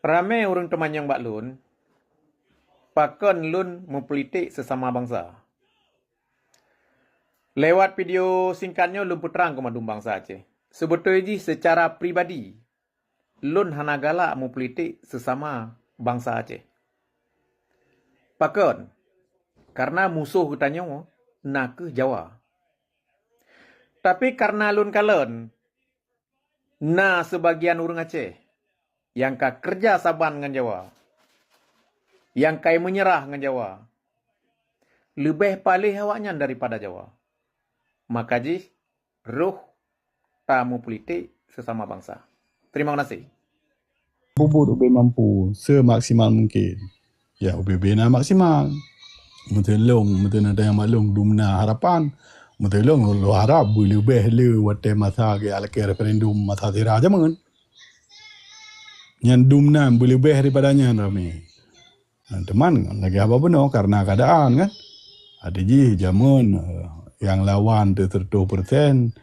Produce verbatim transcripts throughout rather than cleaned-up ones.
Ramé ureuëng teumanyong bak lôn, pakon lôn meupolitik seusama bansa. Lewat video singkat nyoe lôn peutrang keu mandum bansa Aceh. Seubeutôi jih seucara pribadi, lôn hana galak meupolitik seusama bansa Aceh. Pakon? Karena musoh geutanyoe na kheueh Jawa. Tapi karena lôn kalon, na seubagian ureuëng Aceh nyang ka keureuja saban ngon Jawa, nyang ka meunyeurah ngon Jawa, leubeh paléh awaknyan daripada Jawa. Maka jih roh tameupolitik seusama bansa. Terima kasih. Peubuet ubé mampu seumaksimal mungkin. Ya, ubé-ubé na maksimal. Meuteulông, meuteuna dayang maklum dum na harapan. Meuteulông lôn harap beuleubeh le watée masa geulakée referendum masa sira jameun. Nyan dum na beuleubeh daripada nyan ramé. Nah, teuma lagée haba bunoe karena keadaan kan. Ada jih jameun eh, yang lawan tu seratus persen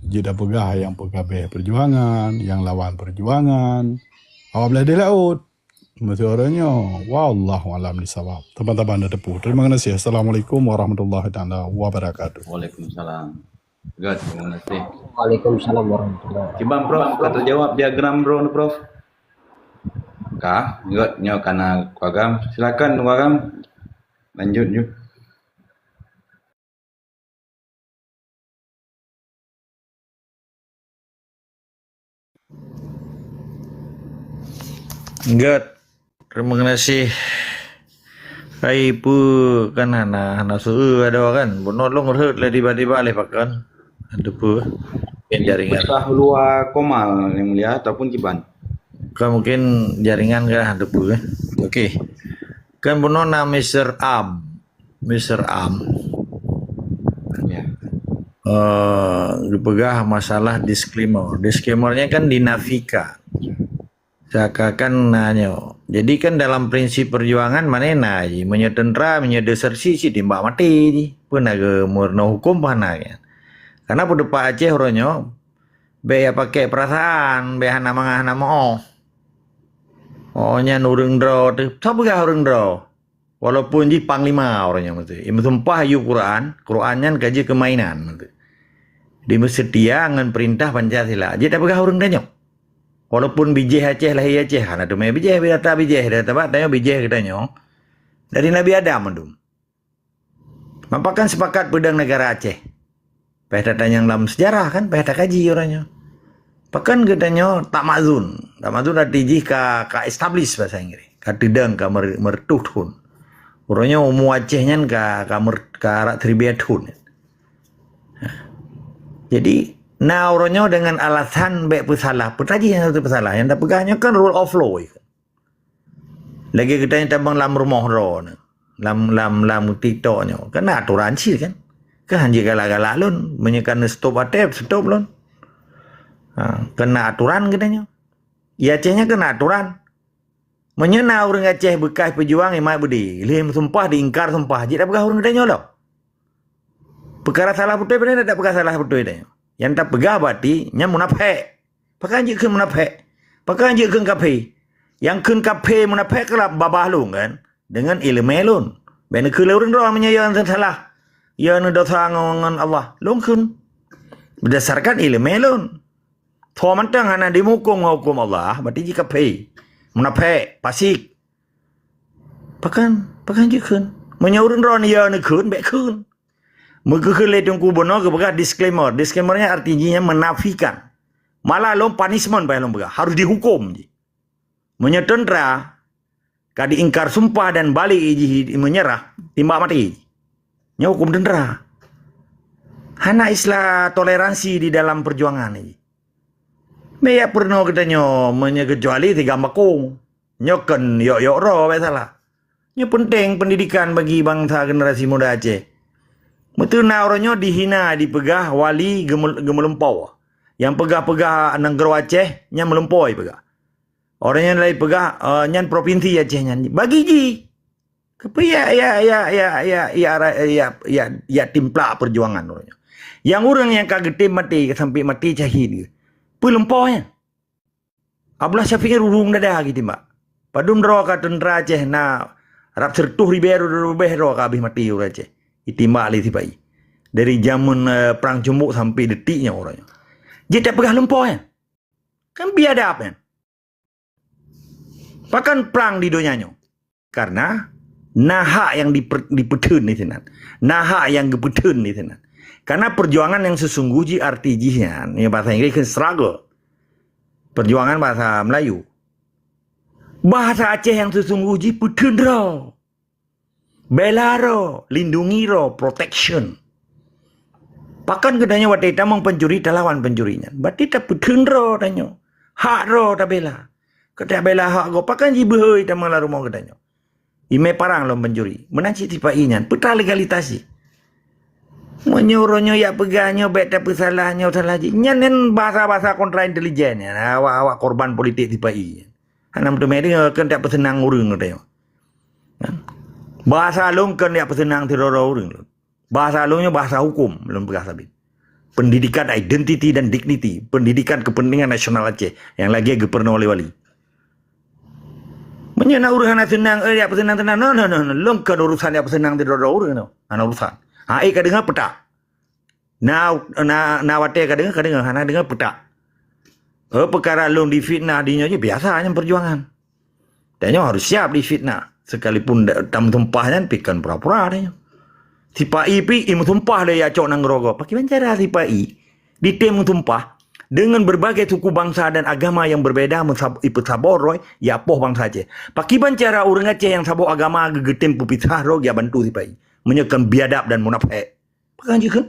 jeuet peugah yang peugabeh perjuangan, yang lawan perjuangan. Awak belah di laut. Meusuara nyoe, wallahu alam bisawab. Teman-teman dah tepu. Terima kasih. Assalamualaikum warahmatullahi taala wabarakatuh. Waalaikumsalam. Good, terima kasih. Waalaikumsalam warahmatullahi wabarakatuh. Kiban Prof, ka teujawab diagram Prof, Prof? Ka, good, nyoe kana Kuagam. Silakan Kuagam. Lanjut ju. Good. Terima kasih. Hai pu kan hana hana seueu ada kan. Bunoe lôn rhot lé tiba-tiba lé pakon. Ada pu. Mungkin jaringan. Pecah luar komal yang mulia ataupun kiban. Kan mungkin jaringan kan ada pu. Okey. Kan bunoe na Mister Am. Mister Am. Ya. Eh, dipeugah masalah disclaimer. Disclaimer-nya kan dinafikan. Seakan-akan na nyoe. Jadi kan dalam prinsip perjuangan mana na ji. Meunyoe tentera, meunyoe desersi, si timbak maté ji. Peue na geumeurunoe huköm peue hana kan. Karena peudeupak Aceh uroe nyoe, bék ya pakai perasaan, bék hana mangat hana meuoh. Oh nyan ureuëng droe teuh. Soe peugah ureuëng droe? Walaupun jih panglima orang nyang meuteue. Meusumpah yue Quran, Quran nyan ka jeuet keu mainan meuteue. Di meuseutia ngon peurintah Pancasila. Jeuet tapeugah ureuëng tanyoe. Walaupun bijéh Aceh lahé Aceh, hana teumé bijéh, bila ta bijéh, dah tabak tanyoe bijéh geutanyoe. Dari Nabi Adam mandum. Mapakan sepakat peudong negara Aceh. Payah tatanyong lam sejarah kan, payah takaji uroe nyoe. Pakon geutanyoe tak mazun. Tak mazun arti jih ka, ka establish bahasa Inggris. Ka teudong ka mer, meureutoh thon. Uroe nyoe umu Aceh nyan ka, ka, mer, ka rak seribu thon. Ha. Jadi na uroe nyoe dengan alasan bék peusalah, peutajih nyang peusalah. Nyang tapeugah nyoe kan rule of law. Lagée geutanyoe tabang lam rumoh droe nyoe, lam, lam, lam TikTok nyoe, kan na aturan cit kan. Kan hanjeuet galak-galak lôn, meunyoe ka neustop até, stop lôn. Ha, kan na aturan geutanyoe. Di Aceh nyoe kan na aturan. Meunyoe na ureuëng Aceh bekas peujuang imat beudé, lheueh meusumpah diingkar sumpah, jeuet tapeugah ureuëng geutanyoe lom. Peukara salah beutôi padahai dak peugah salah beutôi tanyoe. Nyang tapeugah berarti nyan munafék. Pakon jeuet kheun munafék? Pakon jeuet kheun kafé? Nyang kheun kafé munafék keulah babah lôn kan? Deungon iéleumé lôn. Bék neukheun lé ureuëng droe meunyoe ya salah. Ya neudosa ngon, ngon Allah. Lôn kheun. Berdasarkan iéleumé lôn. Tho mantong hana dimukung ngon huköm Allah, berarti jih kafé. Munafék, fasik. Pakon, pakon jeuet kheun? Meunyoe ureuëng droe ya neukheun, bék kheun. Meukheun lé Teungku Bunoe geupeugah disclaimer. Disclaimer nyan arti jih nyan menafikan. Malah lom punishment payah lom peugah, harus dihukum jih. Meunyoe tentera ka diingkar sumpah dan balik jih menyerah, timbak maté jih. Nyoe hukum tentera. Hana istilah toleransi di dalam perjuangan jih. Meunyoe peurunoe geutanyoe meunyoe keucuali tiga bakong. Nyoe kon yok-yok roe bék salah. Nyoe penting pendidikan bagi bansa generasi muda Aceh. Meuteuna uroe nyoe dihina dipeugah wali geumeu- geumeuleumpoe. Nyang peugah-peugah nanggroe Aceh nyan meuleumpoe peugah. Orang nyan laén peugah uh, nyan provinsi Aceh nyan. Bagi jih. Keupeue ya ya ya ya ya ya ya ya, ya timplak perjuangan uroe nyoe. Yang ureuëng yang ka geutem maté sampai maté syahid. Peuleumpah nyan. Abdullah Syafi'i rurung dada geuh timbak. Padum droe ka teuntra Aceh na rab sireutoh ribée droe, ribée droe ka habéh maté ureuëng Aceh. Itimbak lé sipa-i. Dari jameun, eh, Prang Cumbok sampai detik nyoe uroe nyoe. Jeuet tapeugah lumpoe nyan. Kan biadab nyan. Pakon prang di donya nyoe? Karena na hak nyang diper-, dipeutheun di sinan. Na hak nyang geupeutheun di sinan. Karena perjuangan nyang sesungguh jih arti jih nyan, ya bahasa Inggris kan struggle. Perjuangan bahasa Melayu. Bahasa Aceh nyang sesungguh jih peutheun droe. Bela droe, lindungi droe, protection. Pakon geutanyoe watée tamong pencuri talawan pencuri nyan? Berarti tapeutheun droe tanyoe. Hak droe tabela. Keu tabela hak gob, pakon jibeuhôi tamong lam rumoh geutanyoe? Imé parang lom pencuri. Meunan cit sipa-i nyan, peue legalitas jih? Meunyoe uroe nyoe jak peugah nyoe bék tapeusalah nyoe salah jih. Nyan, nyan bahasa-bahasa kontra intelijen nyan. Awak-awak korban politik sipa-i nyan. Hana meuteumé deungoe keu jak peuseunang ureuëng geutanyoe. Kan? Bahasa lôn kon jak peuseunang sidroe-droe ureuëng lôn. Bahasa lôn nyoe bahasa huköm lôn peugah sabe. Pendidikan identiti dan dignity, pendidikan kepentingan nasional Aceh nyang lagée geupeurunoe lé wali. Meunyoe na ureuëng hana seunang, eh, jak peuseunang-seunang, no, no, no, no. Lôn kon urusan jak peuseunang sidroe-droe ureuëng, no. Hana urusan. Ha, ék ka deungoe peutak. Na, na, na watée ka deungoe, ka deungoe, hana deungoe peutak. Eh, peukara lôn difitnah di nyoe jih biasa nyan perjuangan. Tanyoe harus siap difitnah. Sekalipun da-, tameusumpah nyan pih kon pura-pura tanyoe. Sipa-i pih imeusumpah lé jak cok nanggroe gob. Pakriban cara sipa-i ditem meusumpah dengan berbagai suku bangsa dan agama yang berbeda meusab-, ipeusaboh droe jak poh bangsa Aceh. Pakriban cara ureuëng Aceh nyang saboh agama geutem peupisah droe jak bantu sipa-i? Meunyoe kon biadab dan munafék. Pakon jih kheun?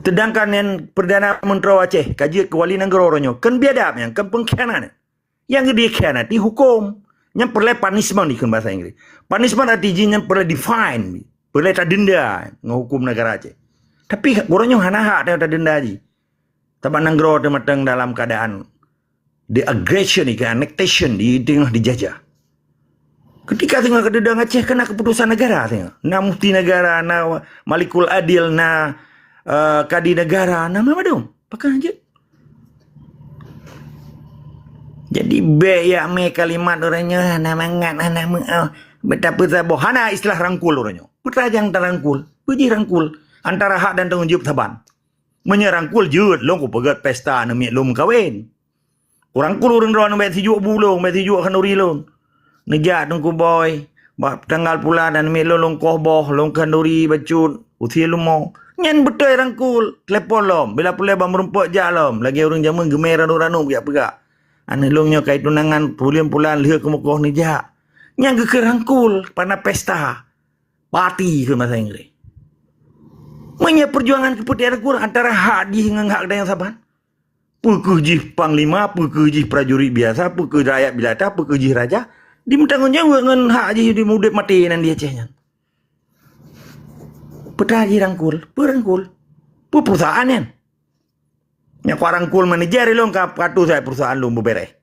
Sedangkan nyan Perdana Menteri Aceh ka jeuet keu wali nanggroe uroe nyoe, kon biadab nyan, kon pengkhianat nyan. Nyang geudikhianati huköm. Nyan peureulée punishment dikheun bahasa Inggris. Punishment arti jih nyan peureulée define, peureulée tadenda ngon huköm negara Aceh. Tapi uroe nyoe hana hak tadenda jih. Sabab nanggroe teumatang dalam keadaan di aggression, di annexation, di teungoh dijajah. Ketika teungoh keudedang Aceh keu na keputusan negara teungoh. Na mufti negara, na malikul adil, na, eh, kadi negara, na madum. Pakon jeuet? Jadi bék jak mé kalimat uroe nyoe hana mangat, hana meu'oh. Bék tapeusaboh, hana istilah rangkul uroe nyoe. Peue tajang tarangkul, peue jih rangkul antara hak dan tanggong jaweueb saban. Meunyoe rangkul jeuet, lôn kupeugét pesta aneuk miet lôn meukawen. Kurangkul ureuëng droe bék sijuek bu lôn, bék sijuek khanduri lôn. Neujak Teungku Boy, bak tanggal pulan aneuk miet lôn, lôn koh boh, lôn khanduri bacut, usie leumo. Nyan beutôi rangkul, telepon lom, bila peureulée ban meurumpok jak lom, lagée ureuëng jameun geumé ranup-ranup jak peugah. Aneuk lôn nyoe ka jitunangan buleuen pulan lheueh keumeukoh neujak. Nyan geukheun rangkul, pana pesta. Parti keu bahasa Inggris. Meunyoe perjuangan keu peutek rangkul antara hak jih ngon hak geutanyoe saban. Peu kheueh jih panglima, peu kheueh jih prajurit biasa, peu kheueh rakyat biasa, peu kheueh jih raja, dimeutanggong jaweueb ngon hak jih di udeb maté nan di Aceh nyan. Peue tajih rangkul, peue rangkul. Peue perusahaan nyan. Nyan keu rangkul manajer ilong ka peukatus perusahaan lôn beuberes.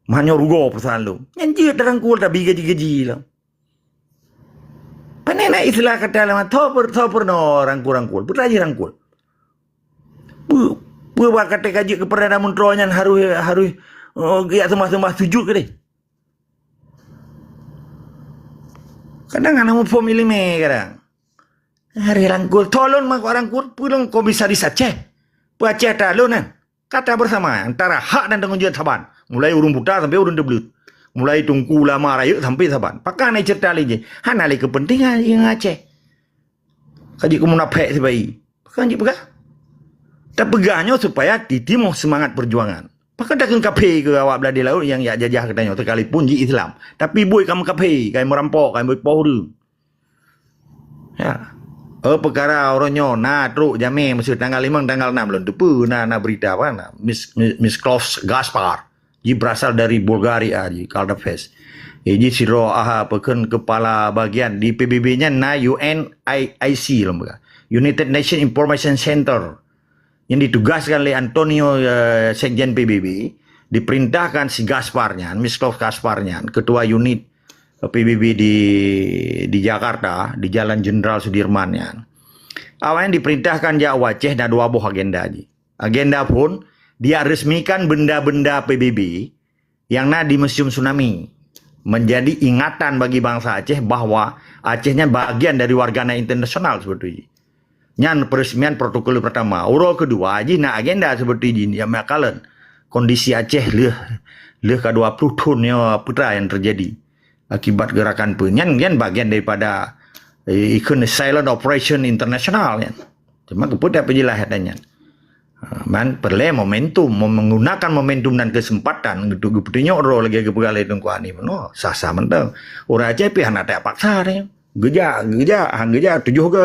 Meunyoe rugoe perusahaan lôn. Nyan jeuet rangkul tabi gaji-gaji lom. Pane na istilah kata lama, tho per-, tho peurunoe rangkul-rangkul. Peue tajih rangkul. Peue, peue bak kata ka jeuet keu Perdana Menteri nyan harus, harus, oh, geujak seumbah-seumbah sujut keudeh. Kadang hana muphom ileumé kadang. Harus rangkul, tho lôn meukat rangkul, peue lôn komisaris Aceh. Peue Aceh ata lôn nyan. Kata bersama antara hak dan tanggong jaweueb saban. Mulai ureuëng buta sampai ureuëng teubleuet. Mulai teungku ulama rayeuk sampai saban. Pakon na cerita lé jih. Hana lé kepentingan jih ngon Aceh. Ka jeuet keu munafék sibagoe. Pakon jeuet peugah? Tapeugah nyoe supaya titimoh seumangat peujuangan. Pakon takheun kafé keu awak Bladé Laôt nyang jak jajah geutanyoe sekalipun jih Islam. Tapi buet kamoe kafé, kamoe meurampok, kamoe poh ureuëng. Ya. Oh, peukara uroe nyoe na trok jamé meuseu tanggal limong, tanggal enam lôn teupeue na, na berita apa na. Mis-, Mis-, Miroslav Gašpar. Ji berasal dari Bulgaria, ji Kardafes. Eh, ji sidroe aha peukheun kepala bagian di P B B nyan na U N I C lom bukan. United Nations Information Center. Yang ditugaskan oleh Antonio, eh, Sekjen P B B, diperintahkan si Gaspar nyan, Miroslav Gaspar nyan, ketua unit, eh, P B B di, di Jakarta, di Jalan Jenderal Sudirman nyan. Awaknyan diperintahkan jak u Aceh na dua boh agenda jih. Agenda phon, dia resmikan benda-benda P B B, nyang na di Museum Tsunami, menjadi ingatan bagi bansa Aceh bahwa Aceh nyan bagian dari warga negara internasional sebetul jih. Nyan peresmian protokol pertama. Uroe kedua jih na agenda sebetul jih nyang meukalon kondisi Aceh lheueh, lheueh ka dua puluh thon nyoe peue nyang teujadi akibat gerakan peue. Nyan, nyan bagian daripada, eh, ikheun silent operation internasional nyan. Cuma keupeue tapeujeulah ata nyan. Ha, man peureulée momentum, mem-, menggunakan momentum dan kesempatan untuk geupeutunyok droe lagée geupeugah lé Teungku Ani bunoe, sah-sah mantong. Ureuëng Aceh pih hana tapaksa nyan. Geujak, geujak, han geujak, tujoh go.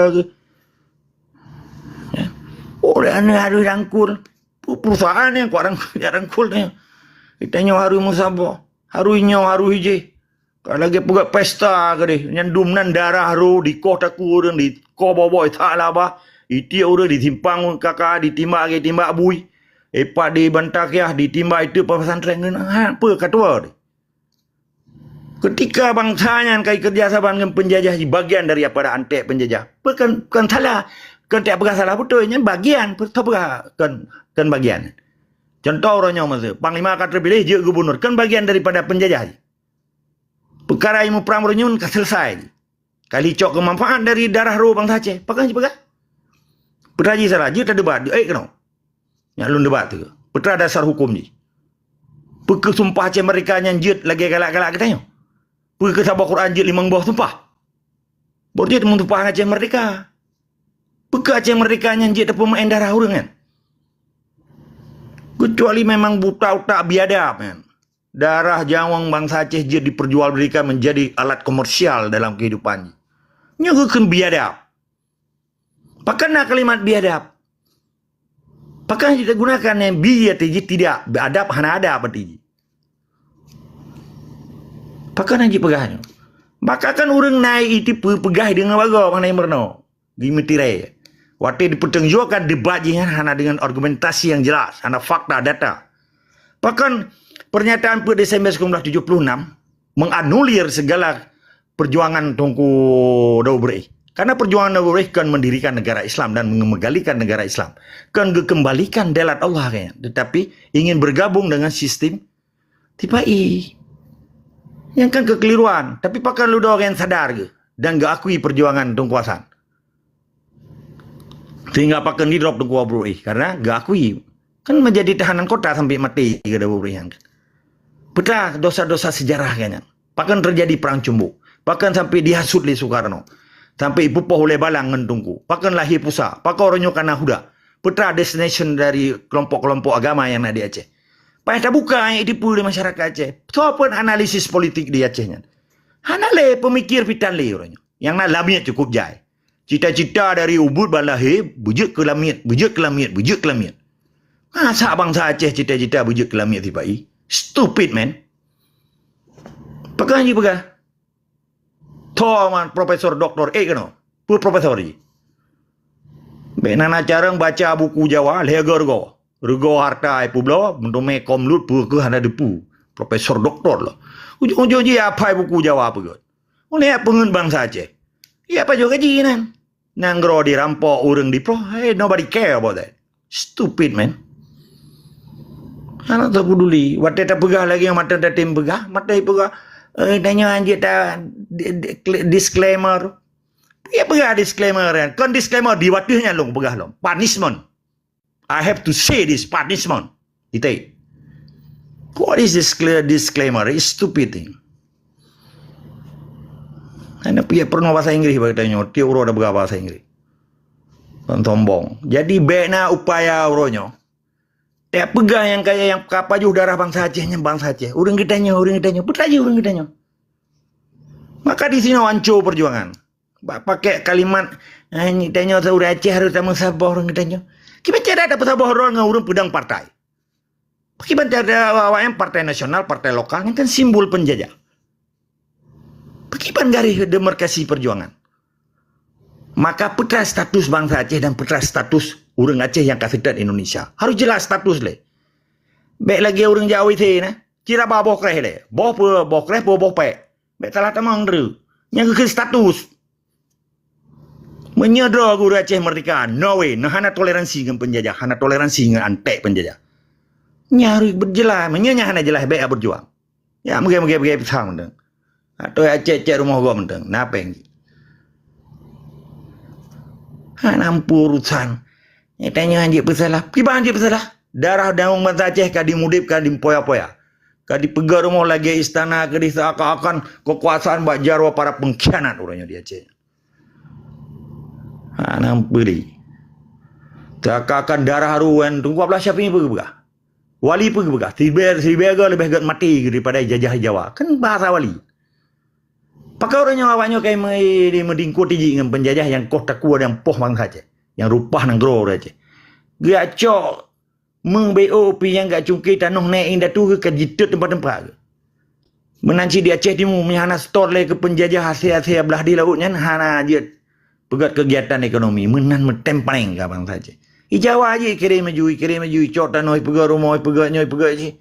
Ya. Oh, ureuëng aneuëk harus rangkul. Pu-, perusahaan nyang kuat rang-, rangkul nyan. Kita nyoe harus meusaboh. Harus nyoe, harus jih. Ka lagée peugah pesta keudeh, nyan dum nan darah ro, dikoh takue ureuëng, dikoh boh-boh that labah, itiek ureuëng di simpang kaka, ditimbak lagée timbak bui, epat di Bantakiah, ditimbak itu pesantren ngeunah, ha, peue ka tuwoe deh. Ketika bansa nyan kai kerja saban ngon penjajah, bagian daripada antek penjajah. Peue kan, kan salah, kan tak peugah salah beutôi, nyan bagian, peue peugah kan, kan bagian. Contoh uroe nyoe masa, panglima ka terpilih, jeuet gubernur, kan bagian daripada penjajah. Peukara nyang muprang uroe nyoe ka selesai. Kali cok keu manfaat dari darah ro bansa Aceh. Pakon jipeugah? Peue jih salah, jeuet tadebat, eh keunoe. Nyak lôn debat tu. Peue dasar hukum jih? Peue keu sumpah Aceh Merdeka nyan jeuet lagée galak-galak geutanyoe? Peue keu saboh Quran jeuet limong boh sumpah? Bot jeuet meusumpah Aceh Merdeka. Peue keu Aceh Merdeka nyan jeuet tapeumaén darah ureuëng nyan? Kecuali memang buta utak biadab nyan. Darah nyawöng bansa Aceh jeuet diperjualbelikan menjadi alat komersial dalam kehidupan jih. Nyoe geukheun biadab. Pakon na kalimat biadab? Pakon jigunakan nyang bi ateueh jih tidak, adab hana adab ateueh jih. Pakon na jipeugah nyoe? Maka kan ureuëng na itipeue peugah deungon bagoe, makna meurunoe. Geumeutirai. Watée dipeuteunjukkan debat jih nyan hana dengan argumentasi yang jelas, hana fakta, data. Bahkan pernyataan empat Desember seribu sembilan ratus tujuh puluh enam menganulir segala perjuangan Teungku Daud Berih. Karena perjuangan Daud Berih kan mendirikan negara Islam dan menggalikan negara Islam. Kan geukembalikan dalat Allah kayaknya. Tetapi ingin bergabung dengan sistem T P I. Yang kan kekeliruan. Tapi pakon ludoe nyang sadar ke dan geukui perjuangan Teungku Hasan. Sehingga pakon didrop Teungku Abdul Rohih karena geukui. Kan menjadi tahanan kota sampai mati ke Daud Rohih kan. Peta dosa-dosa sejarah kan. Pakon terjadi perang cumbuk. Pakon sampai dihasut lé Soekarno. Sampai ipupoh ulée balang ngon Teungku. Pakon lahé pusa. Pakon uroe nyoe kana huda. Peta destination dari kelompok-kelompok agama yang na di Aceh. Payah tabuka ayat itu di masyarakat Aceh. Soe pun analisis politik di Aceh nyan. Hana lé pemikir pitan lé uroe nyoe. Yang na lamiet cukup jai. Cita-cita dari ubit ban lahé, beujeuet keu lamiet, beujeuet keu lamiet, beujeuet keu lamiet. Masa bansa Aceh cita-cita beujeuet keu lamiet sipai? Stupid, man. Pakon jipeugah? Tho man profesor doktor, eh keunoe. Peue profesor jih? Bék na carông baca buku Jawa, lhée goe rugoe. Rugoe harta ai peubloe, meuteumé kom lut peue keuh hana deupeu. Profesor doktor lah. Ujong-ujong jih apai buku Jawa peugah. Ulée peungeut bansa Aceh. Iya pajoh gaji nan. Nanggroe dirampok, ureuëng diproh, hey, nobody care about that. Stupid, man. Hana tapeduli. Watée tapeugah lagi mata tatem peugah, mata peugah, eh, tanyoe anjir ta di- di- disclaimer. Ya peugah disclaimer kan. Kon disclaimer di watée nyan lôn peugah lom. Punishment. I have to say this punishment. Ite. What is this clear disclaimer? It's stupid thing. Hana payah pernah bahasa Inggris bagi tanyoe. Tiap uroe dah peugah bahasa Inggris. Kon sombong. Jadi bék na upaya uroe nyoe. Tiap peugah nyang kaya nyang ka pajoh darah bansa Aceh nyan bansa Aceh. Ureuëng geutanyoe, ureuëng geutanyoe. Peue jih ureuëng geutanyoe. Maka di sinoe hancô perjuangan. Bak pakai kalimat, eh, ni tanyoe ureuëng Aceh harus tameusaboh ureuëng geutanyoe. Kiban cara tapeusaboh droe ngon ureuëng peudong partai. Kiban cara awak-awak nyan partai nasional, partai lokal, nyan kan simbol penjajah. Kiban garis demarkasi perjuangan. Maka peue status bansa Aceh dan peue status ureuëng Aceh nyang ka seutôt Indonesia. Harus jelas status lé. Bék lagée ureuëng jak O I C na. Cira ba boh kreh lé. Boh peue, boh kreh peue, boh pék. Bék salah tamong teuk. Nyang geukheun status. Meunyoe droe ureuëng Aceh merdeka, no way, nah hana toleransi ngon penjajah, hana toleransi ngon antek penjajah. Nyan harus beujeulaih, meunyoe nyan hana jeulaih, bék beujuang. Ya, meuge-meuge-meuge pisang mantong. Atau ya cek-cek rumoh gob mantong. Na péng jih. Hana peue urusan. Nyang tanyoe jeuet peusalah. Kiban jeuet peusalah. Darah dagong bansa Aceh ka dimudeb, ka dimpoya-poya. Ka dipeugah rumoh lagée istana, ka diseuakan-akan kekuasaan bak jaroe para pengkhianat uroe nyoe di Aceh. Hana peue. Seuakan-akan darah ruwen Teungku Abdullah Syafi'i peugah. Wali peue geupeugah, sibée, sibée goe leubeh gét maté daripada jajah Jawa. Kan bahasa wali. Pakon uroe nyoe awak nyoe kai meudingkot jih ngon penjajah nyang koh takue dan poh bansa Aceh, nyang rupah nanggroe Aceh. Geujak cok meubeue pi nyang gak cungke tanoh nèk indatu geuh ka jitot teumpat-teumpat geuh. Meunan cit di Aceh Timu, meunyo hana seutôt lé keu penjajah asée-asée blah di laôt nyan, hana jeuet peugét keugiatan ekonomi. Meunan meutem paléng ka bansa Aceh. Di Jawa jih ikirém maju, ikirém maju, icok tanoh, ipeugét rumoh, ipeugét nyoe, ipeugét jih.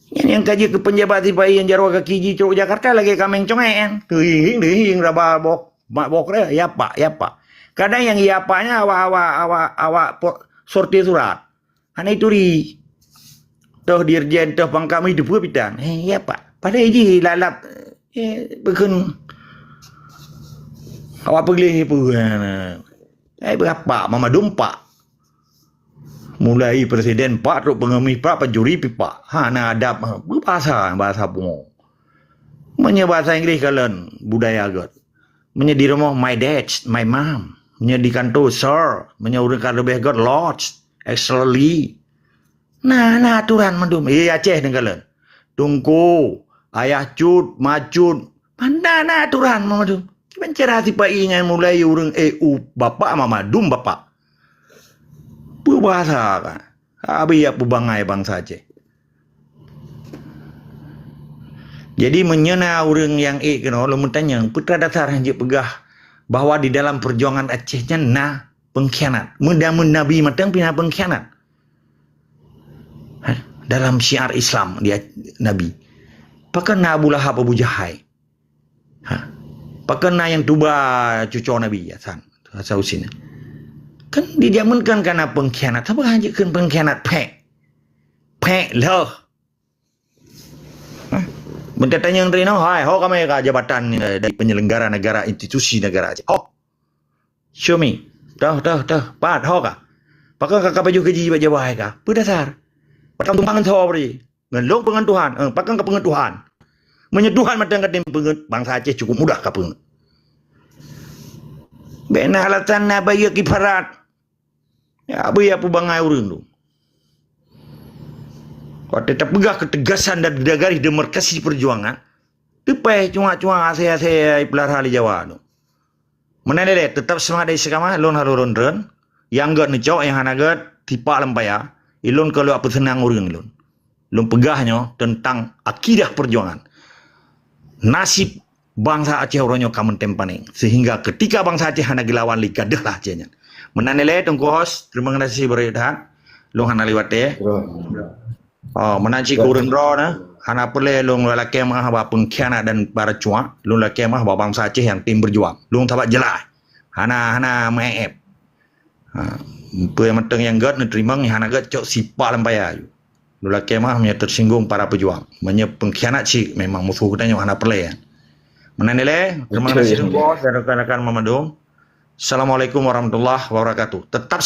Nyan nyang ka jeuet keu peunjabat sipai nyang jaroe gaki jicok Jakarta lagée kaméng congék nyan. Teuhieng-hieng raba boh, mak boh kre, ya pak, ya pak. Kadang nyang ya pak nyan awak, awak, awak, awak po-, sortir surat. Hana ituri. Toh dirjen, toh pangkat meuh teupeue pitan. Eh, ya pak. Padahai jih lalap, eh, beukeun awak peugleh peue. Eh, beurapa mamadum pak. Mulai presiden pak, trok pengemis pak, pencuri pi pak. Hana adab, beubahasa, bahasa pungo. Meunyoe bahasa Inggréh kalon budaya gét. Meunyoe di rumoh, my dad, my mom. Meunyoe di kantô, sir. Meunyoe ureuëng ka leubeh gét, lord, excellency. Na, na aturan mandum. Eh, Aceh neukalon. Teungku, ayah cut, ma cut. Mana na aturan mandum. Kiban cara sipai nyan mulai ureuëng, eh, u bapak, mamadum bapak. Peubahasa kan. Habéh ya peubangai bansa Aceh. Jadi, meunyoe na ureuëng nyang ék keunoe, lôn meutanyong, peue teuma dasar han jeuet peugah bahwa di dalam perjuangan Aceh nyan na pengkhianat? Meuda-, meunabi mantong pih na pengkhianat. Ha, dalam syiar Islam dia Nabi. Pakon na Abu Lahab, Abu Jahai? Ha. Pakon na nyang tuba cucoe Nabi, ya, san, Hasan Husin. Kan dijameunkan kana pengkhianat. Sapa han jeuet kheun pengkhianat? Pék. Pék lheueh. Ha. Meutatanyong teurimong, hai, ho ka meuka jabatan, eh, dari penyelenggara negara, institusi negara Aceh. Ho. Show me. Toh, toh, toh. Pat, ho ka. Pakon ka, ka pajoh keujih bak Jawa hai ka? Peue dasar? Pakon tumpang ngon soe bri? Ngon lôn peungeut Tuhan. Eh, pakon ka peungeut Tuhan? Meunyoe Tuhan mantong ka tem peungeut, bansa Aceh cukup mudah ka peungeut. Bèk na alasan na bayeue kiparat. Ya, beu ya peubangai ureuëng tu. Watèe tapeugah keutegasan dan garis demarkasi perjuangan, teupèh cuak-cuak asèe-asèe ipeulara lé Jawa tu. Meunan lé, teutap seumangat dan istiqamah, lôn harôh lôn treun. Nyang gét neucok, nyang hana gét, tipak lam paya. Ilôn ka lheueh peuseunang ureuëng lôn. Lôn peugah nyoe teuntang akidah peujuangan. Nasib bansa Aceh uroe nyoe ka meutem panéng. Sehingga keutika bansa Aceh hana geulawan lé, gadôh lah Aceh nyan. Meunan lé, Teungku Host, teurimong gaséh beureukat that. Lôn hana lé watèe. Oh, meunan cit keu ureuëng droeneuh, hana peureulèe lôn lakèe meu'ah bak pengkhianat dan para cuak, lôn lakèe meu'ah bak bansa Aceh nyang tem beujuang. Lôn sabat jeulaih. Hana, hana meu'ép-ép. Ha, peue nyang mantong nyang gét neuteurimong, nyang hana gét cok sipak lam paya aju. Lôn lakèe meu'ah meunyoe teusinggong para peujuang. Meunyoe pengkhianat cit, memang musoh geutanyoe hana peureulèe. Meunan lé, teurimong gaséh Teungku Host dan rekan-rekan mandum. Assalamualaikum warahmatullahi wabarakatuh. Teutap